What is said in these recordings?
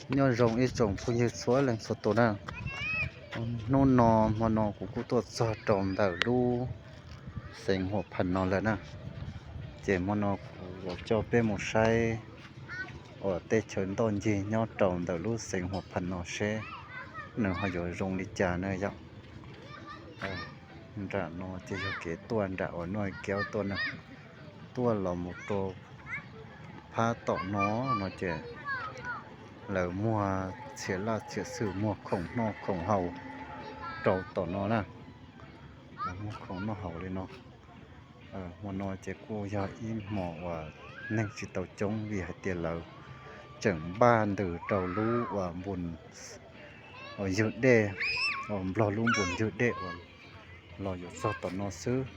Nyob zoo ib tsoom phooj ywg txhua leej txhua tus na. Hnub no hmo no kuv kuj tuaj txog rau ntawm lub xeev Huam Phas no lawm na. Ces hmo no kuv yuav coj peb mus saib uas tej chaw ntoj ncig nyob rau ntawm lub xeev Huam Phas no seb nws ho yuav zoo li cas na yom. Nram no ces yog kev tuaj nram uas no kev tuaj na, tuaj los mus rau phab tom no no ces lawv muag txhia laj txhia xwm, muag khoom noj khoom haus rau tom no na. Lawv muag khoom noj haus li no. Hmo no ces kuj yog ib hmo uas neeg tsis tau coob vim hais tias lawv tseem npaj ntws rau lub uas npus ywg dej, uas Nplog lub npus ywg dej uas los yuav txog tom no xwb.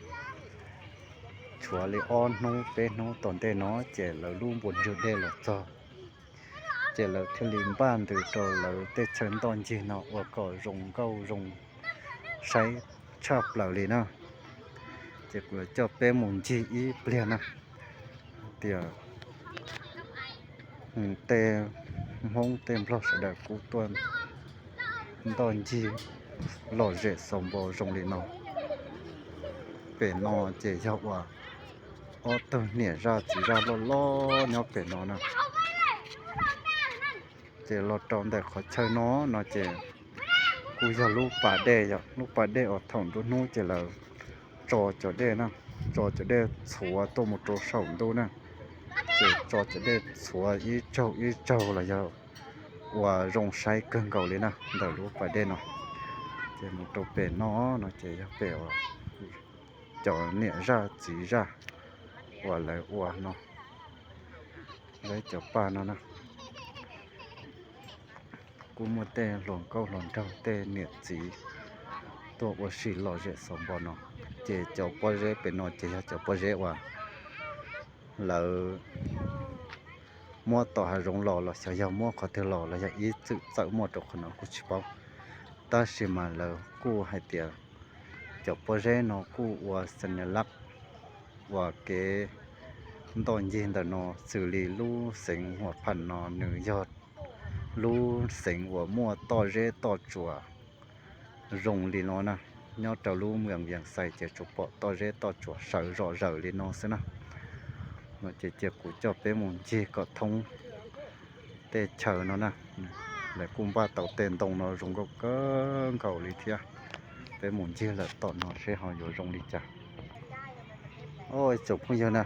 Tshuav li ob hnub peb hnub tom ntej no ces lawv lub npus ywg dej los txog, ces lawv thiaj li npaj ntws rau lawv tej chaw ntoj ncig no ua kom zoo nkauj zoo saib tshaj plaws li na. Ces kuv yuav coj peb mus ncig ib pliag na, tias tej Hmoob tej Nplog sawv daws kuj tuaj ntoj ncig lom zem xaus npo zoo li no. Pem no ces yog uas ob tug niam zaj txiv zaj loj loj nyob pem no na. Ces los rau ntawm qhov chaw no no ces kuj yog lub pas dej, yog lub pas dej uas thaum nruab hnub ces lawv tso cov dej na, tso cov dej txhuav tuaj mus rau saum ntuj na. Ces tso cov dej txhuav ib tsaug ib tsaug los yog ua zoo saib kawg nkaus li na ntawm lub pas dej no. Ces mus rau pem no no ces yog pem uas cov niam zaj txiv zaj uas lawv ua no, lawv cov paj no na. Kuj muaj tej hluas nkauj hluas nraug tej niam txiv tuaj ua si lom zem xaus npo no. Ces cov pob zeb pem no ces yog cov pob zeb uas lawv muab tom hav zoov los los xyov yog muab qhov twg los los yog ib txwm txawm muaj rau qhov no kuj tsis paub. Tab sis mas lawv kuj hais tias cov pob zeb no kuj ua xas nyas laj uas kev ntoj ncig ntawm no xws li lub xeev Huam Phas no nws yog lub xeev uas muaj toj zeb toj tsuas zoo li no na. Nyob rau lub moos Vias Xais ces tsuas pom toj zeb toj tsuas sawv zom zaws li no xwb na. No ces cia kuv coj peb mus ncig kom thoob tej chaw no na. Lawv kuj npaj tau tej ntoo no zoo nkauj kawg nkaus li thiab. Peb mus ncig lawm tom no seb ho yuav zoo li cas. Ib tsoom phooj ywg na,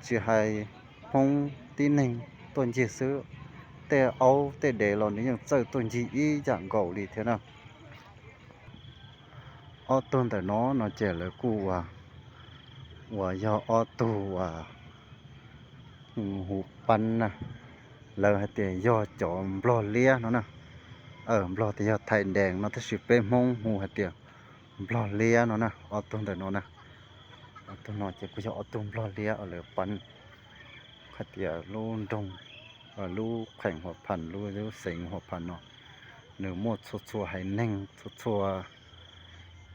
tsis hais Hmoob tib neeg tuaj ncig xwb, tej aub tej dev los nws yeej txawj tuaj ncig ib yam nkaus li thiab na. Ob tug ntawm no no ces lawv kuj ua, uas yog ob tug uas hu pab na, lawv hais tias yog cov nplog liab no na. Nplog tias yog thais dees no tab sis peb Hmoob hu hais tias nplog liab no na. Ob tug ntawm no na, ob tug no ces kuj yog ob tug nplog liab uas lawv pab hais tias lub nroog, lub kheem Huam Phas, lub xeev Huam Phas no nws muaj txhua txhua haiv neeg, txhua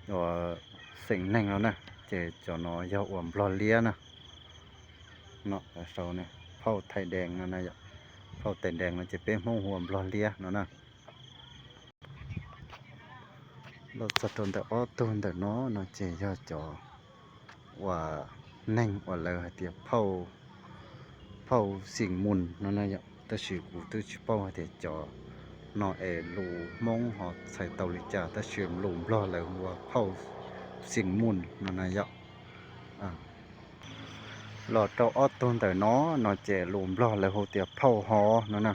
txhua xeem neeg no na. Ces cov no yog uas nplog liab na. Phauj thais dees no na, phauj thais dees no ces peb Hmoob hu ua nplog liab no na. Los txog rau ntawm ob tug ntawm no no ces yog cov uas neeg uas lawv hais tias phauj xeem Moos no na yom, tab sis kuv twb tsis paub hais tias cov no es lus Hmoob ho txhais tau li cas, tab sis lus Nplog lawv hu ua phauj xeem Moos no na yom. Los rau ob tug ntawm no no ces lus Nplog lawv hu tias phauj hov no na.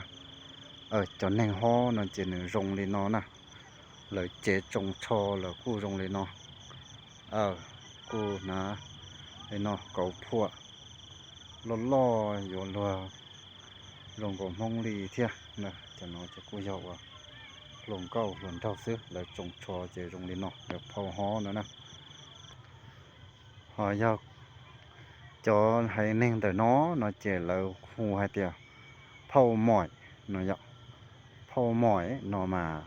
Cov neeg hov no ces nws zoo li no na. Lawv cev tsoos tsho los kuj zoo li no. Kuj hnav li no kauv phuam loj loj yuav luag zoo nkaus Hmoob li thiab. Cov no ces kuj yog uas hluas nkauj hluas nraug xwb, lawv tsoos tsho ces zoo li no, lawv phauj hov no na. Ho yog cov haiv neeg ntawm no no ces lawv hu hais tias phauj moim no yom. Phauj moim no mas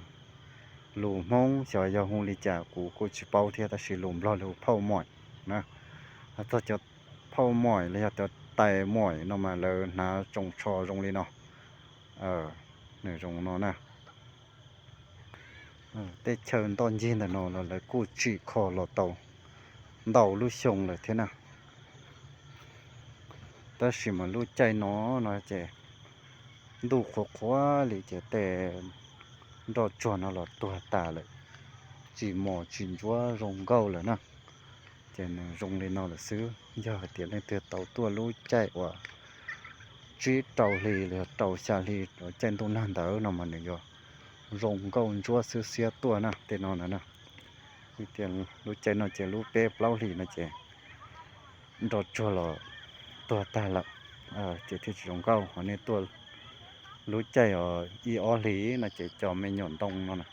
lus Hmoob xyov yog hu li cas kuv kuj tsis paub thiab, tab sis lus Nplog lawv hu phauj moim na. Txog cov phauj moim los yog cov tais moim no mas lawv hnav tsoos tsho zoo li no. Nws zoo no na. Teb chaws ntoj ncig ntawm no los lawv kuj tsim kho los tau ntau lub xyoo lawm thiab na. Tab sis mas lub caij no no ces ntuj qhuav qhuav li ces tej nroj tsuag no los tuag tas lawm, tsis mos tsis ntsuav zoo nkauj lawm na. Ces nws zoo li no lawm xwb. Yog hais tias leej twg tau tuaj lub caij uas tsib rau hli los yog rau xya hli uas caij ntuj nag ntawd no mas nws yuav zoo nkauj ntsuab xwb xiab tuaj na tej no na. Tias lub caij no ces lub peb plaub hlis no ces nroj tsuag los tuag tag lawm, ces thiaj tsis zoo nkauj. Ho nej tuaj lub caij os ib ob hlis no ces cov me nyuam ntoo no na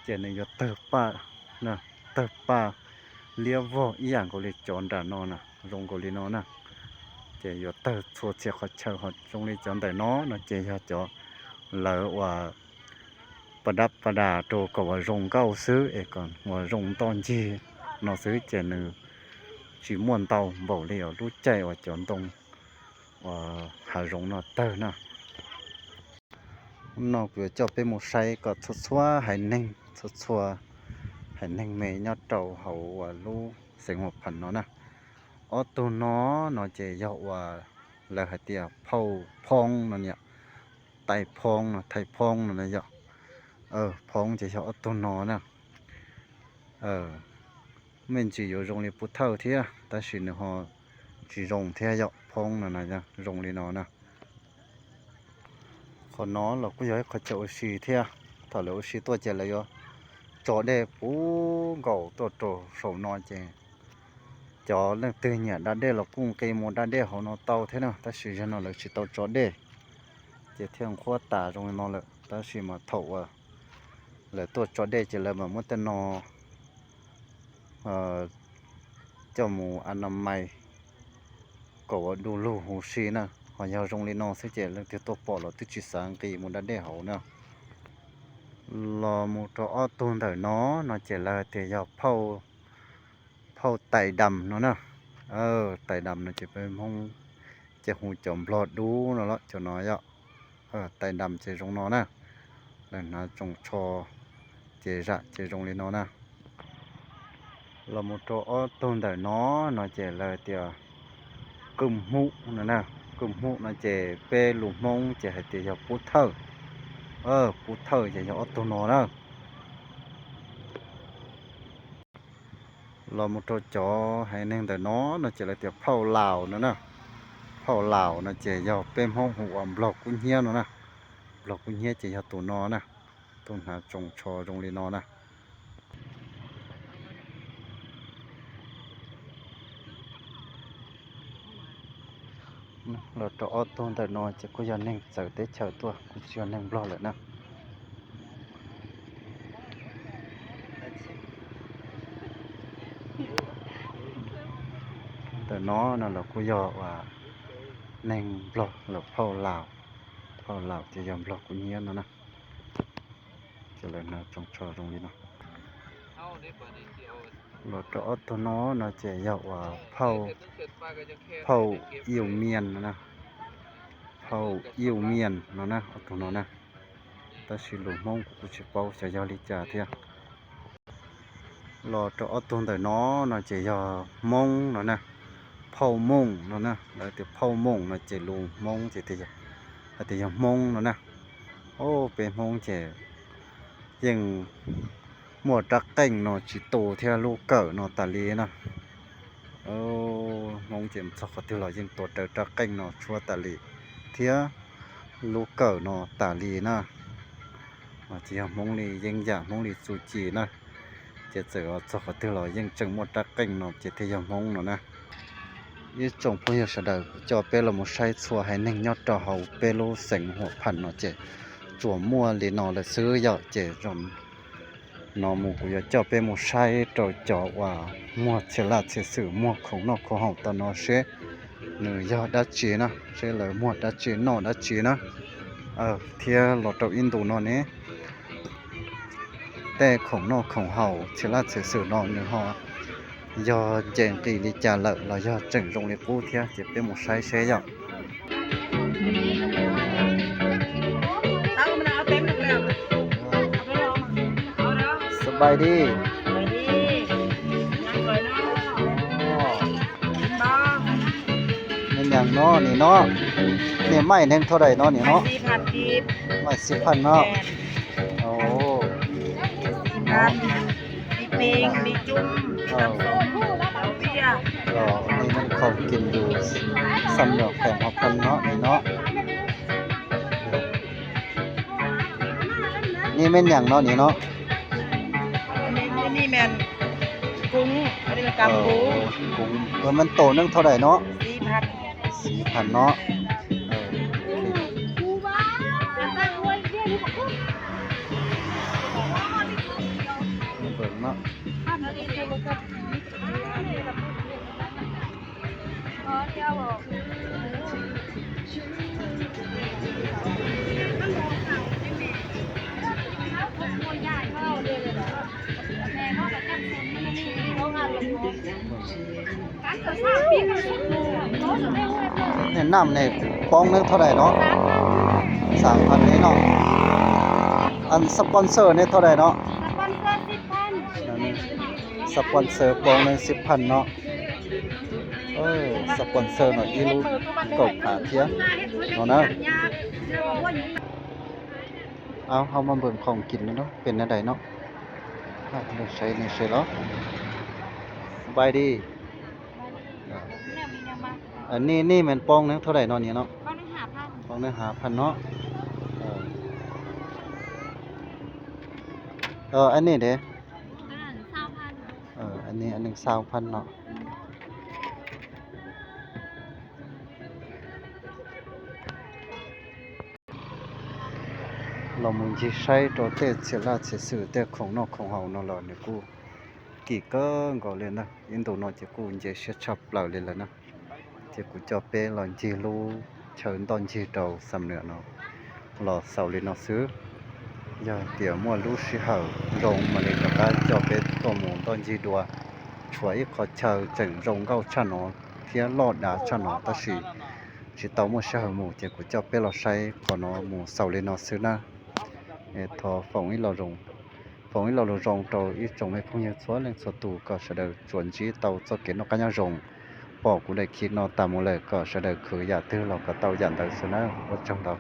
ces nws yuav tawg paj, tawg paj liab vog ib yam nkaus li cov nram no na, zoo nkaus li no na. Ces yuav tawg txhua txhia qhov chaw. Ho zoo li cov ntawm no no ces yog cov lawv uas pas dab pas das rau kom uas zoo nkauj xwb es kom uas zoo ntoj ncig no xwb ces nws tsis muaj ntau npaum li os lub caij uas cov ntoo uas hav zoov no tawg na. Hnub no kuv yuav coj peb mus saib kom txhua txhua haiv neeg, txhua txhua haiv neeg me nyob rau hauv uas lub xeev Huam Pham no na. Ob tug no no ces yog uas lawv hais tias phauj Phoob no niam, tais Phoob no, thais Phoob no na yom. Phoob ces yog ob tug no na. Me ntsis yuav zoo li Pub Thawj thiab tab sis nws ho tsis zoo thiab yom, Phoob no na zoo li no na. Qhov no los kuj yog ib qhov chaw ua si thiab. Thaum lawv ua si tuaj ces lawv yuav tso dej puv nkaus tuaj rau saum no ces cov leej twg nyiam da dej los kuj nqis mus da dej hauv no tau thiab na, tab sis zaum no lawv tsis tau tso dej ces thiaj nqhuab tas zoo li no lawm. Tab sis mas thaum uas lawv tuaj tso dej ces lawv mam muab tej no coj mus a na mais kom ua du lug huv si na. Ho yog zoo li no xwb ces leej twg tuaj pom los twb tsis xav nqis mus da dej hauv na. Los mus rau ob tug ntawm no no ces lawv tias yog phauj Tais Dam no na. Tais Dam no ces peb Hmoob ces hu cov Nplog dub no los cov no yom. Tais Dam ces zoo no na. Lawv hnav tsoos tsho ces zam ces zoo li no na. Los mus rau ob tug ntawm no no ces lawv tias Kwj Hmub no na. Kwj Hmub no ces peb lus Hmoob ces hais tias yog Pub Thawj. Pub Thawj ces yog ob tug no na. Los mus rau cov haiv neeg ntawm no no ces lawv tias phauj Laus no na. Phauj Laus no ces yog peb Hmoob hu ua Nplog Kub Hnyiab no na. Nplog Kub Hnyiab ces yog tus no na, tus hnav tsoos tsho zoo li no na. Los rau ob tug ntawm no ces kuj yog neeg txawv teb chaws tuaj, kuj tsis yog neeg Nplog lawm na. Ntawm no no los kuj yog uas neeg Nplog los phauj Laus, phauj Laus ces yog Nplog Kub Hnyiab no na. Ces lawv hnav tsoos tsho zoo li no. Los rau ob tug no no ces yog uas phauj, phauj Iu Mian no na, phauj Iu Mian no na, ob tug no na. Tab sis lus Hmoob kuv kuj tsis paub xyov yog li cas thiab. Los rau ob tug ntawm no no ces yog Hmoob no na, phauj Mooj no na, lawv tias phauj Mooj no ces lus Hmoob ces hais tias yog Hmoob no na. Peb Hmoob ces yeej muaj rab qeej no tsis tu thiab lub kawm no tas li na. Hmoob ces txog qhov twg los yeej tuav rawv rab qeej no tshuab tas li thiab lub kawm no tas li na. Ces yog Hmoob li yeeb yam Hmoob li txuj ci na. Ces txawm txog qhov twg los yeej tseem muaj rab qeej no ces thiaj yog Hmoob no na. Ib tsoom phooj ywg sawv daws, kuv coj peb los mus saib txhua haiv neeg nyob rau hauv peb lub xeev Huam Pham no ces tsuas muaj li no lawm xwb yom. Ces no mus kuv yuav coj peb mus saib rau cov uas muag txhia laj txhia xwm muag khoom noj khoom haus tom no seb nws yog dab tsi na, seb lawv muag dab tsi noj dab tsi na. Thiab los rau ib ntus no ne, tej khoom noj khoom haus txhia laj txhia xwm no nws ho yog nce nqis li cas lawm los yog tseem zoo li qub thiab ces peb mus saib seb yom. Npaj li. Nws nyav no nim no, niag maij neeg thaum dais no nim no? Maij xib phaj no. Nej khoom kis yus xam nyom kheem hov phaj no nim no. Nej mej nyaam no nim no. Koob, mej tau neeg thaum dais no? Xib phaj no. Nej nam nej poob neeg thaum dais no? Xaam phaj ne no. Sponsor nej thaum dais no? Sponsor poob neeg xib phaj no. Sponsor no ib lub kaum phav thiab no na. Ho muaj npawg khoom kis no pem na dais no. Saib nej saib los. Npaj li. Nej, nej mej poob neeg thaum dais no nim no? Poob neeg hav phaj no. Nej ne? Neeg xau phaj no. Los mus ncig saib rau tej txhia laj txhia xwm tej khoom noj khoom haus no los nws kuj kim kawg nkaus li ntag. Ib ntus no ces kuj nce siab tshaj plaws li lawm na. Ces kuv coj peb los ncig lub chaw ntoj ncig rau xam nwm no los xaus li no xwb. Yog hais tias muaj lub sij hawm zoo mam li rov qab coj peb tuaj mus ntoj ncig dua. Tshuav ib qho chaw tseem zoo nkauj tshaj no thiab loj dav tshaj no tab sis tsis tau muaj sij hawm mus ces kuv coj peb los saib qhov no mus xaus li no xwb na. Thov foom ib lo lus, foom ib lo lus zoo rau ib tsoom me phooj ywg txhua leej txhua tus kom sawv daws tsuas ntsib tau txoj kev noj qab nyob zoo. Pom kuv daim clip no tas mus lawm kom sawv daws khwv yam twg los kom tau yam ntawd xwb na. Ua tsaug ntau.